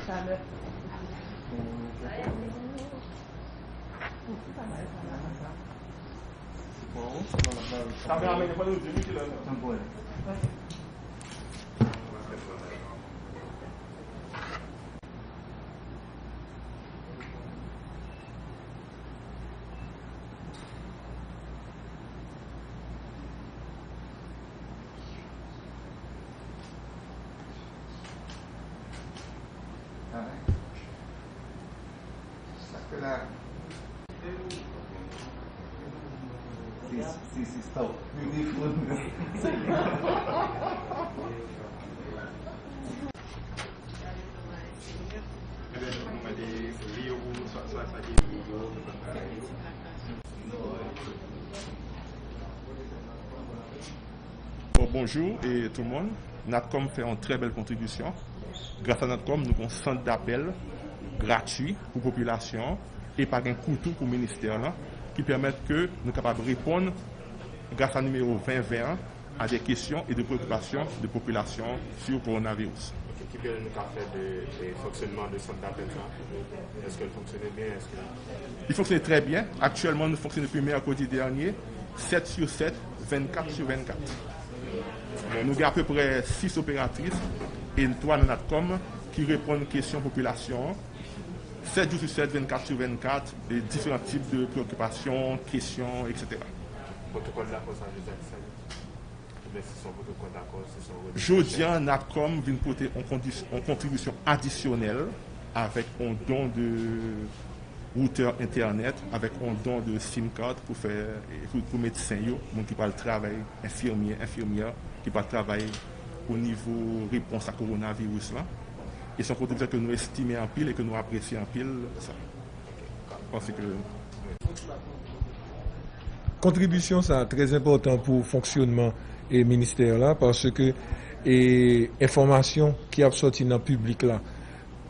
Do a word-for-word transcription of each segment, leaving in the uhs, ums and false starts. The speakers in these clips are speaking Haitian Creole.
Sa fè la. Si, si, si, stop. Beautiful. Bon, bonjou e tout moun. Natcom fè yon trè bèl kontribisyon. Gras a Natcom, nou gen yon sant dapèl gratui pou popilasyon an e pa gen kou tou pou ministè lan, ki pèmèt ke nou kapab reponn, gras a nimewo ven ven an, a de kesyon e de preokipasyon de popilasyon sou kowonaviris. Ok, ki bilan nou ka fè de, de fonksyonman de sant dapèl sa? Èske l fonksyone byen? Èske Li fonksyone trè byen. Aktyèlman, nou fonksyone depi mèkredi dènye, sèt sou sèt, vennkat sou vennkat. Bon, nou gen apeprè sis operatris e twa nan Natcom ki reponn kesyon popilasyon an, sèt jou sou sèt, vennkat sou vennkat, e diferan tip de preokipasyon, kesyon, etsetera. Pwotokòl la konsa, Jozèf, sa Jodi a, Natcom vin pote yon kondis-, yon kontribisyon adisyonèl avèk yon don de woutè entènèt, avèk yon don de sim card pou fè, pou, pou medsen yo, moun ki pral travay, enfimyè, enfimyè, ki pral travay o nivo repons a kowonaviris lan. E se yon kontribisyon ke nou estime anpil e ke nou apresye anpil, sa. Paske Kontribisyon sa a trè enpòtan pou fonksyonman e ministè la, paske e enfòmasyon ki ap sòti nan piblik la,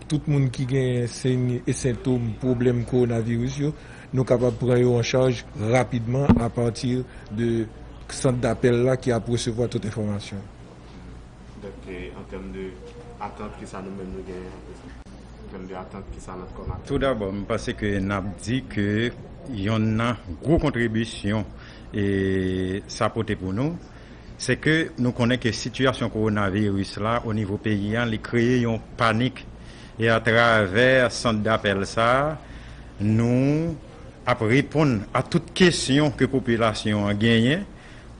tout moun ki gen siy e sentòm pwoblèm kowonaviris yo, nou kapab pran yo an chaj rapidman apati de sant dapèl la ki ap resevwa tout enfòmasyon. Donk, e, an tèm de atant, kisa nou menm nou genyen apre sa? An tèm de atant, kisa Natcom ap fè? Toudabò, m panse ke n ap di ke yonn nan gwo kontribisyon, e, sa pote pou nou, se ke nou konnen ke sitiyasyon kowonaviris la o nivo peyi a, li kreye yon panik. E atravè sant dapèl sa a, nou ap reponn a tout kesyon ke popilasyon an genyen,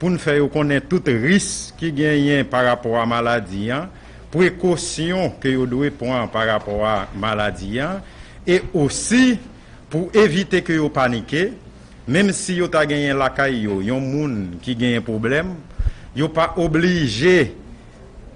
pou n fè yo konnen tout risk ki genyen pa rapò a maladi an, prekosyon ke yo dwe pran pa rapò a maladi an, e osi pou evite ke yo panike, menm si yo ta genyen lakay yo yon moun ki genyen pwoblèm, yo pa oblije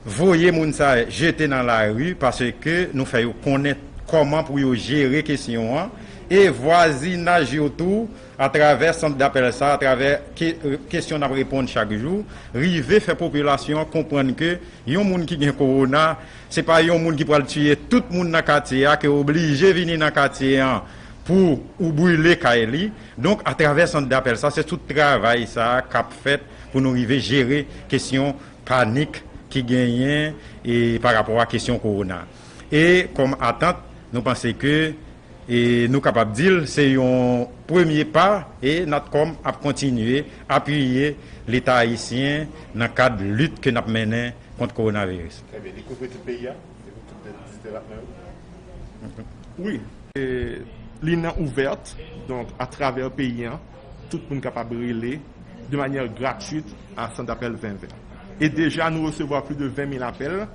voye moun sa a jete nan lari, paske nou fè yo konnen kòman pou yo jere kesyon an, e vwazinaj yo tou, atravè sant dapèl sa, atravè ke-, kesyon n ap reponn chak jou, rive fè popilasyon an konprann ke yon moun ki gen kowona, se pa yon moun ki pral tiye tout moun nan katye a, ke oblije vini nan katye an pou ou brile kay li. Donk, atravè sant dapèl sa, se tout travay sa a k ap fèt pou nou rive jere kesyon panik ki genyen e pa rapò a kesyon kowona. E kòm atant, nou panse ke, e nou kapab di l, se yon premye pa, e Natcom ap kontinye apiye Leta ayisyen nan kad lit ke n ap mennen kont kowonaviris. Trè byen. Li kouvri tout peyi a? Li kouvri tout dizèt depatman yo? Wi. E, liy nan ouvèt, donk, atravè peyi an, tout moun kapab rele de manyè gratwit a sant dapèl ven ven. E deja, nou resevwa plis de ven mil apèl,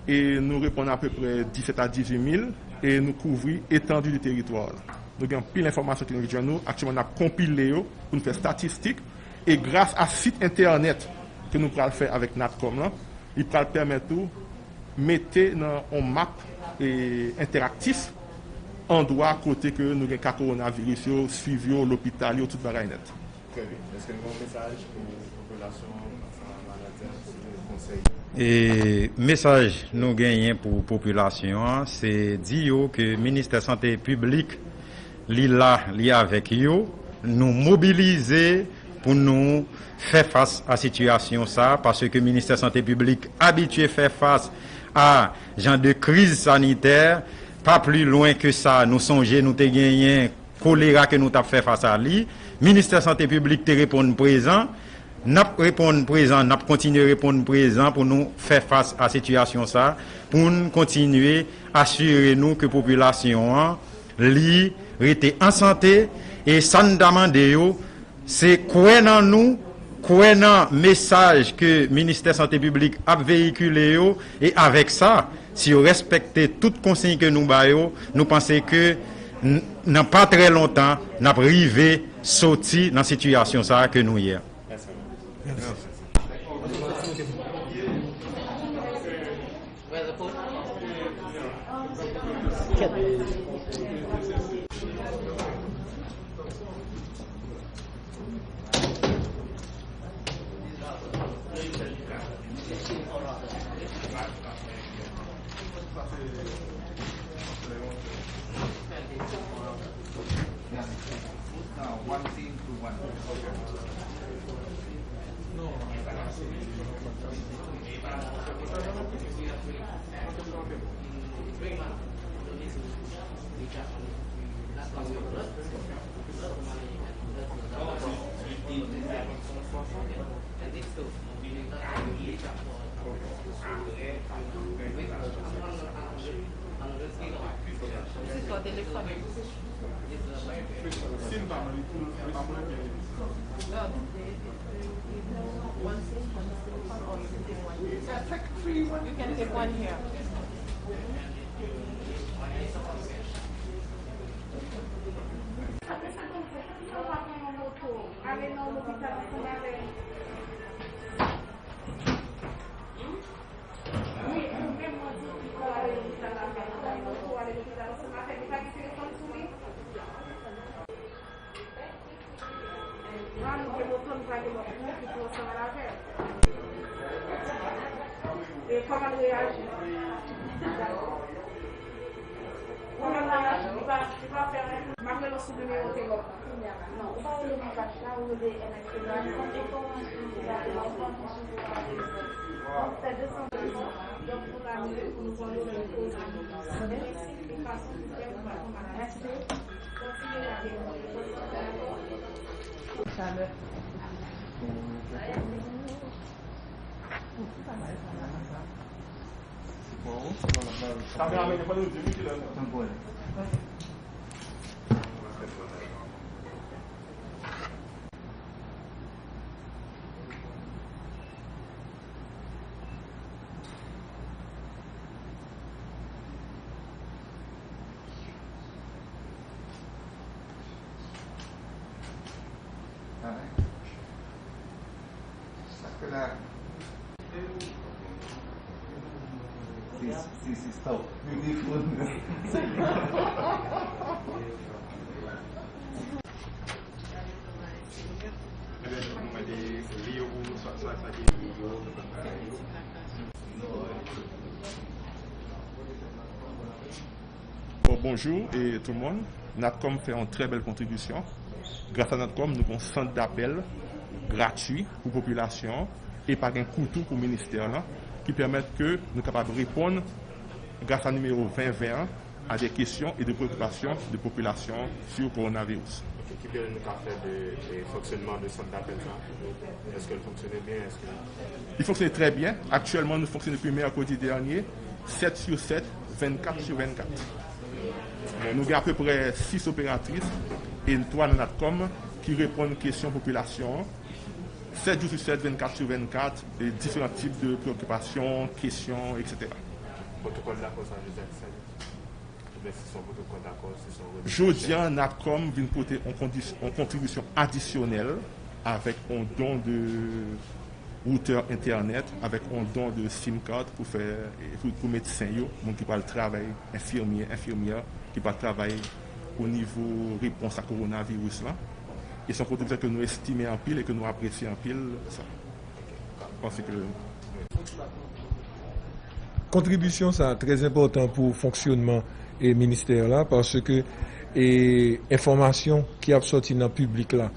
e nou reponn apeprè disèt a dizuit mil, e nou kouvri etandi de teritwa la. Nou gen anpil enfòmasyon ki nou jwenn nou, aktyèlman n ap konpile yo pou n fè estatistik, e gras a sit entènèt ke nou pral fè avèk Natcom lan, li pral pèmèt ou mete nan yon map, e, entèraktif, andwa kote ke nou gen ka kowonaviris yo, swiv yo, lopital yo, tout bagay nèt. Trè byen. Èske nou gen yon mesaj pou popilasyon an, fas a maladi a, konsèy? E mesaj nou genyen pou popilasyon an, se di yo ke Ministè Sante Piblik, li la, li avèk yo. Nou mobilize pou nou fè fas a sitiyasyon sa, paske Ministè Sante Piblik abitye fè fas A jan de kriz sanitè, pa pli lwen ke sa, nou sonje nou te genyen kolera ke nou t ap fè fas a li. Ministè Sante Piblik te reponn prezan. N ap reponn prezan, n ap kontinye reponn prezan pou nou fè fas a sitiyasyon sa, pou n kontinye asire nou ke popilasyon an, li rete an sante, e sa n ta mande yo, se kwè nan nou, kwè nan mesaj ke Ministè Sante Piblik ap veyikile yo, e avèk sa, si yo respekte tout konsiy ke nou ba yo, nou panse ke n-, nan pa trè lontan, n ap rive soti nan sitiyasyon sa a ke nou ye. You can take one here. Apre sa, konn fè, si w pa pran yon moto, ale nan lopital ansanm avè m. Wi, ou menm mwen di w ki pou ale lopital avè m. Pran yon moto, ale lopital ansanm avè m. Li pa gen telefòn sou li. Mwen, nou gen moto, nou pa gen lòt moun ki pou ansanm avè l. E kòman l reyaji? Kòman l reyaji? Li pa, li pa fè anyen. M ap rele w sou nimewo telefòn. Non, ou pa rele nan paj la, ou rele M S P la. Donk, pou la minit, pou nou pran yo, pou nou koze. Mèsi, li pa sou sistèm, li pa sou maladi. Mèsi. Sis, sis, sis, stop. Beautiful. Bon, bonjou e tout moun. Natcom fè yon trè bèl kontribisyon. Gras a Natcom, nou gen yon sant dapèl gratui pou popilasyon an e pa gen kou tou pou ministè lan, ki pèmèt ke nou kapab reponn gras a nimewo ven ven an, a de kesyon e de preokipasyon de popilasyon sou kowonaviris. Ok, ki bilan nou ka fè de, de fonksyonman de sant dapèl sa? Èske l fonksyone byen? Èske... Li fonksyone trè byen. Aktyèlman, nou fonksyone depi mèkredi dènye, sèt sou sèt, vennkat sou vennkat. Bon, nou gen apeprè sis operatris e twa nan Natcom ki reponn kesyon popilasyon an, sèt jou sou sèt, vennkat sou vennkat, e diferan tip de preokipasyon, kesyon, etsetera. Pwotokòl dakò sa, Joseph, sa, oubyen si se yon pwotokòl dakò, si se yon remisyon. Jodi a, Natcom vin pote yon kondis-, yon kontribisyon adisyonèl avèk yon don de woutè entènèt, avèk yon don de sim card pou fè, pou, pou medsen yo, moun ki pral travay, enfimyè, enfimyè, ki pral travay o nivo repons a kowonaviris lan. E se yon kontribisyon ke nou estime anpil e ke nou apresye anpil sa. Paske kontribisyon sa a trè enpòtan pou fonksyonman e ministè la, paske e enfòmasyon ki ap sòti nan piblik la,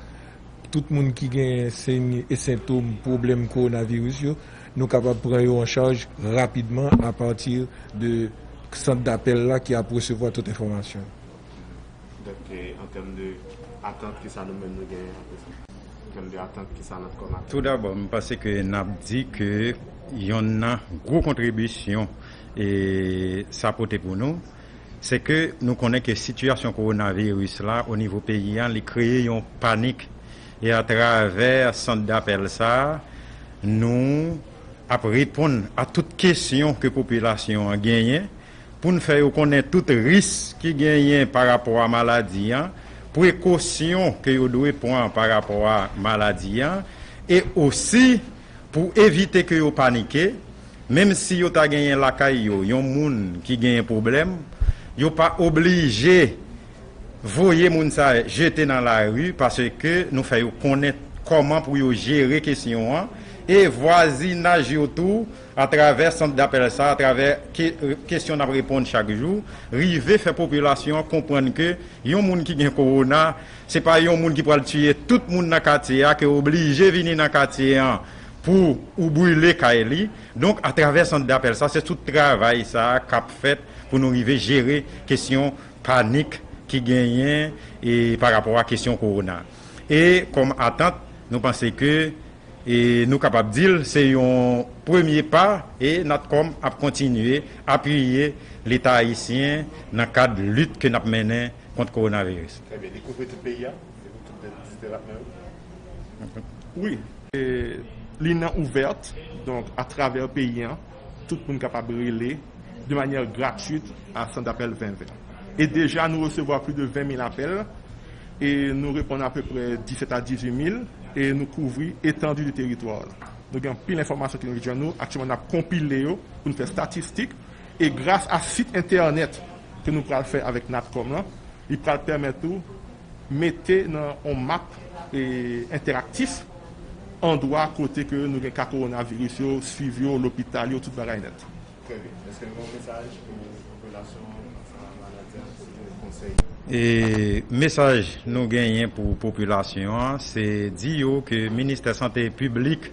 tout moun ki gen siy e sentom pwoblèm kowonaviris yo, Nou kapab pran yo an chaj rapidman apati de sant dapèl la ki ap resevwa tout enfòmasyon. Donk, eh, an tèm de atant, kisa nou menm nou genyen apre sa? An tèm de atant, kisa Natcom ap... Toudabò, m panse ke n ap di ke yonn nan gwo kontribisyon, eh, sa pote pou nou, se ke nou konnen ke sitiyasyon kowonaviris la o nivo peyi a, li kreye yon panik. E atravè sant dapèl sa a, nou ap reponn a tout kesyon ke popilasyon an genyen, pou n fè yo konnen tout risk ki genyen pa rapò a maladi an, prekosyon ke yo dwe pran pa rapò a maladi an, e osi pou evite ke yo panike, menm si yo ta genyen lakay yo yon moun ki genyen pwoblèm, yo pa oblije voye moun sa jete nan lari, paske nou fè yo konnen kòman pou yo jere kesyon an, e vwazinaj yo tou, atravè sant dapèl sa, atravè ke-, kesyon n ap reponn chak jou, rive fè popilasyon an konprann ke yon moun ki gen kowona, se pa yon moun ki pral tiye tout moun nan katye a, ke oblije vini nan katye an pou ou brile kay li. Donk, atravè sant dapèl sa, se tout travay sa a k ap fèt pou nou rive jere kesyon panik ki genyen e pa rapò a kesyon kowona. E kòm atant, nou panse ke, e nou kapab di l, se yon premye pa, e Natcom ap kontinye apiye Leta ayisyen nan kad lit ke n ap mennen kont kowonaviris. Trè byen. Li kouvri tout peyi a? Li kouvri tout depatman yo? Wi. E, li nan ouvèt, donk, atravè peyi a, tout moun kapab rele de manyè gratwit a sant dapèl ven ven. E deja, nou resevwa plis de ven mil apèl, e nou reponn apeprè disèt a dizuit mil, e nou kouvri etandi de teritwa la. Nou gen anpil enfòmasyon ki rive jwenn nou, aktyèlman n ap konpile yo pou n fè estatistik, e gras a sit entènèt ke nou pral fè avèk Natcom lan, li pral pèmèt ou mete nan yon map, e, entèraktif, andwa kote ke nou gen ka kowonaviris yo, swiv yo, lopital yo, tout bagay nèt. Trè byen. Èske nou gen yon mesaj pou popilasyon an, maladi a, si gen konsèy? E mesaj nou genyen pou popilasyon an, se di yo ke Ministè Sante Piblik,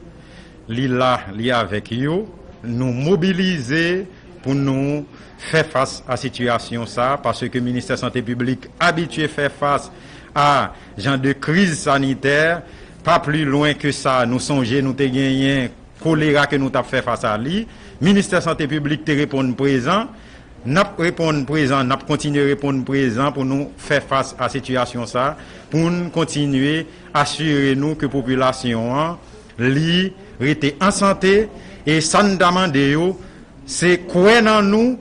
li la, li avèk yo. Nou mobilize pou nou fè fas a sitiyasyon sa, paske Ministè Sante Piblik abitye fè fas a jan de kriz sanitè. Pa pli lwen ke sa, nou sonje nou te genyen kolera ke nou t ap fè fas a li. Ministè Sante Piblik te reponn prezan. N ap reponn prezan, n ap kontinye reponn prezan pou nou fè fas a sitiyasyon sa, pou n kontinye asire nou ke popilasyon an, li rete an sante, e sa n ta mande yo, se kwè nan nou,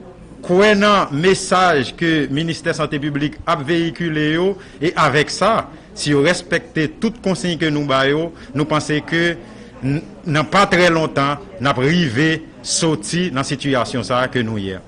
kwè nan mesaj ke Ministè Sante Piblik ap veyikile yo, e avèk sa, si yo respekte tout konsiy ke nou ba yo, nou panse ke n-, nan pa trè lontan, n ap rive soti nan sitiyasyon sa a ke nou ye.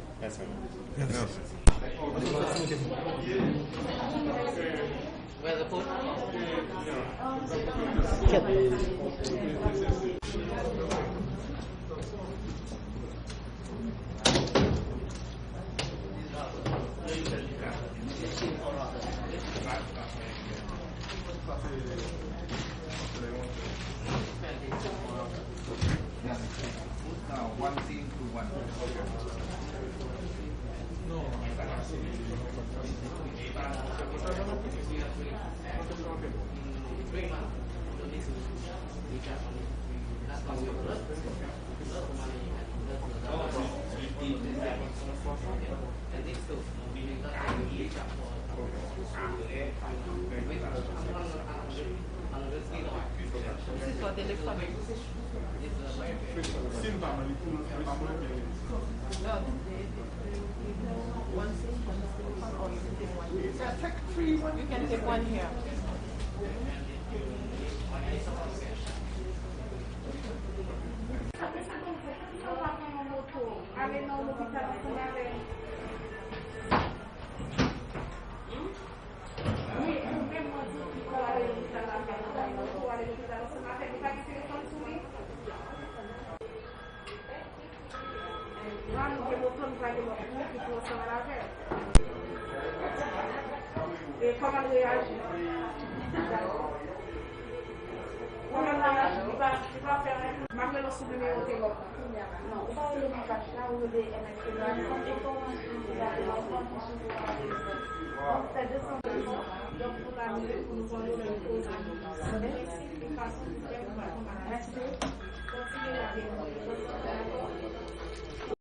You can take one here. Apre sa, konn fè, si w pa pran yon moto, ale nan lopital ansanm avè m. Wi, ou menm mwen di w ki pou ale lopital avè m, ou pran yon moto, ale lopital ansanm avè m. Ou pa gen telefòn sou li? Lè nou gen moto, nou pa gen lòt moun ki pou ansanm avè l. E kòman l reyaji? Kòman l reyaji? Ou pa fè anyen. M ap rele w sou nimewo telefòn. Non, ou pa rele nan paj la, ou rele M S T la. Enfòmasyon ki la, enfòmasyon ki la. Donk, fè desann. Donk, pou la, nou, pou nou konnen, nou konnen. Mèsi, pou fason ki fè, pou fason maladi. Mèsi.